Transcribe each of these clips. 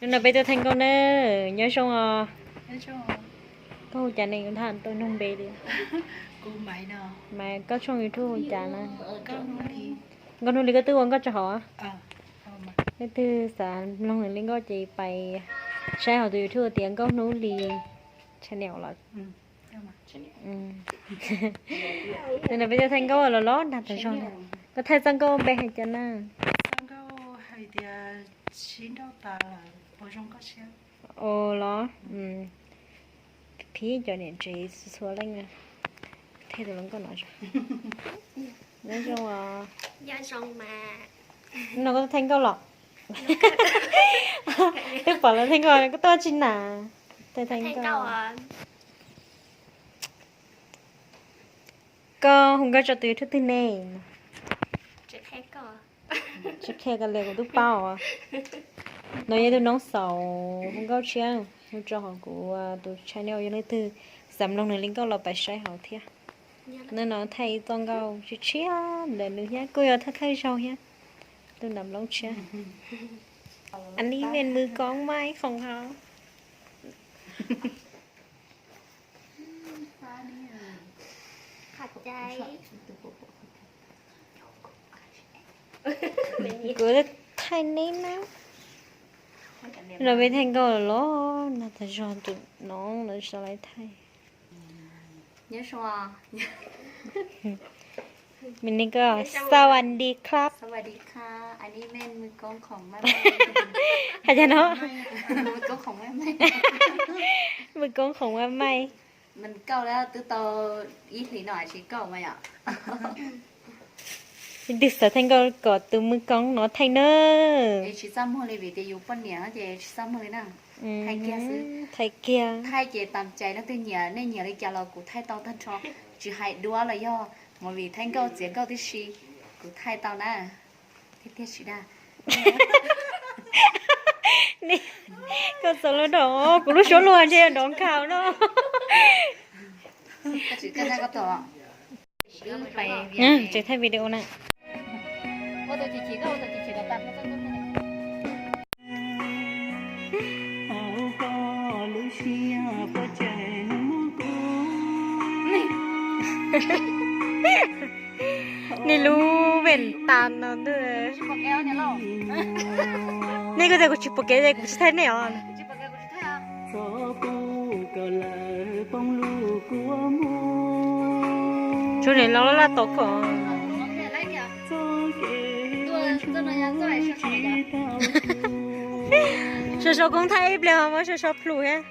Hnub no peb tuaj thaij nkauj na, nyob zoo os. Koj hu cas ne, kuv ntshai tau nug npe li. Mas koj tshooj YouTube hu cas na? Nkauj Hnub Lis, koj twb ua nkauj tso hauv. Leej twg xav mloog nws li nkauj ces pais saib hauv tus YouTube tias Nkauj Hnub Lis channel los. Hnub no peb tuaj thaij nkauj los los nag tas zog na. Koj thaij txoj nkauj npe hais cas na? Ua los, phib cov niam tsev txhua leej. Thaij tus hluas nkauj no. Nyob zoo os. Hnub no koj tuaj thaij nkauj los? Twb pom lawv thaij nkauj koj tuaj tsis na? Thaij nkauj. Koj hu nkauj tso tus YouTube twg ne? Tsis qhia koj li kuv twb paub. No yog tus noob xaus hu nkauj tshiab, hu tso hauv kuv tus channel, yog leej twg xav mloog nws li nkauj los pais saib hauv thiab. Hnub no thaij ib txoj nkauj tshiab tshiab ntawm nws thiab kuj yog thawj thawj zaug thiab. Tus nam loob tshiab. Anh ấy bên mưa con mai không hả? Kuv thaij neb na. Los peb thaij nkauj los nag tas zog, tus no lawv sawv lawv thaij. Nyob zoo. Mình nên cóสวัสดีครับ สวัสดีค่ะ อันนี้แม่นมือกลองของแม่ Hais cas no? มือกลองของแม่ มือกลองของแม่ Nkauj na, twb tau ib hlis no tsis nkauj mas yom. Leej twg xav thaij nkauj kom tus mws koob no thaij na. Es tsis txaj muag li vim tias yus poj niam ces tsis txaj muag li na. Thaij kiag xwb. Thaij kiag. Thaij ces tam cai leej twg nyiam, nej nyiam li cas los kuv thaij tau tag nrho. Tsis hais duab los yog movie, thaij nkauj txiav nkauj tib si, kuv thaij tau na. Tiag tiag tsis dag. Koj txaus lub nrov, kuv lub suab luag ntshe nrov nkhaus no. Tseem thaij video na. Nej lub ventana no. Nej kuj tias kuv tsis pom kev es kuv tsis thaij nej os. Tsuas niam laus laj tom kom. Sov sov koob thaij ib pliag ho muab sov sov plhus thiab.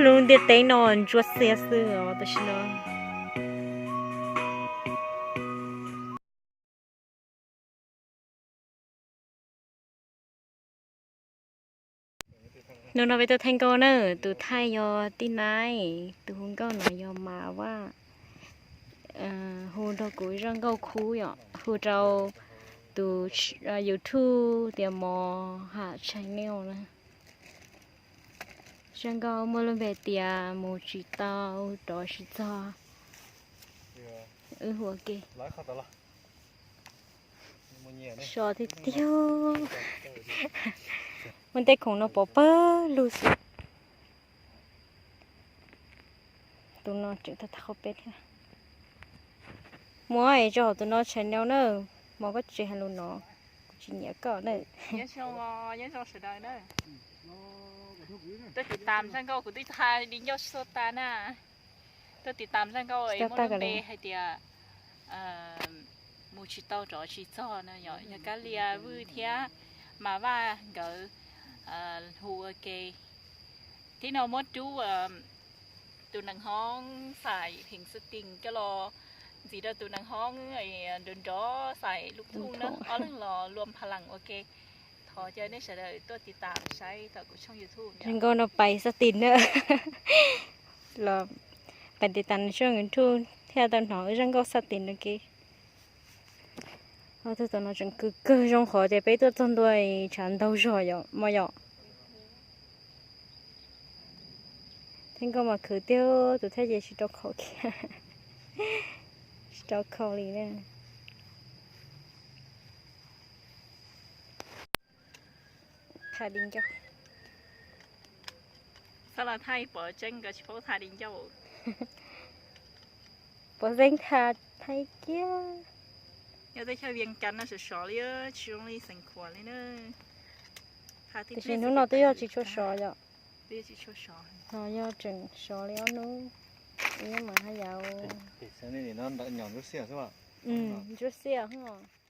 Lub ntiaj teb no ntsuab xiab xwb os tam sim no. Hnub no peb tuaj thaij nkauj na, tus thaij yog Tij Naib, tus hu nkauj no yog Mas Vaj. Hu rau kuv zaj nkauj khub yom, hu rau tus YouTube tias Mos Ham Channel na. Zaj nkauj muaj lub npe tias mus tsis tau rov tsis txog. Wb hu ua ke. So tiag tiag. Muaj tej khoom no pov pawg lug xwb. Tus no tseem tag tag qhov peb thiab. Muab es tso hauv tus no channel na. Mos, koj tsis hais lus no, kuv tsis nyiam koj na. Nyob zoo, nyob zoo sawv daws na. Tuaj tiv tam zaj nkauj, kuv twb hais li ncauj tsis tau tas na. Tuaj tiv tam zaj nkauj es muaj lub npe hais tias mus tsis tau rov tsis txog no, yog Kab Lia Vwj thiab Mas Vaj nkawd hu ua ke. Thib no muab rub tus nees hoob xais pheem xab tis coj los ntxiv rau tus nees hoob nrov nrov xais lub thoob na, ob leeg los luam pha lees ua ke. Thov caw nej sawv daws tuaj tiv tam saib tom kuv tshooj YouTube. Zaj nkauj no pais xab tis na. Los pais tiv tam tshooj YouTube thiaj tau hnov zaj nkauj xab tis no ke. Ob tug tom no tseem kawg kawg zoo qhov tias peb tuaj txog ntua tshav ntaug zog yom, mos yom. Thaij nkauj mas khwv tiag, tus thaij ces tsis rau qhov kiag. Rau kho li na. Tha di ncauj. Txhob los thaij pom tseeb nkawd tsis paub tha di ncauj. Pom tseeb tha thaij kiag. Nyob teb chaws Vias Cas no sov sov li, tsis zoo li xeem Khuam li na. Tiam sis hnub no twb yog tsis tshua sov yom. Ho yog tseem sov li ob hnub, ib hnub mas haj yam. Ntsuab xiab hos.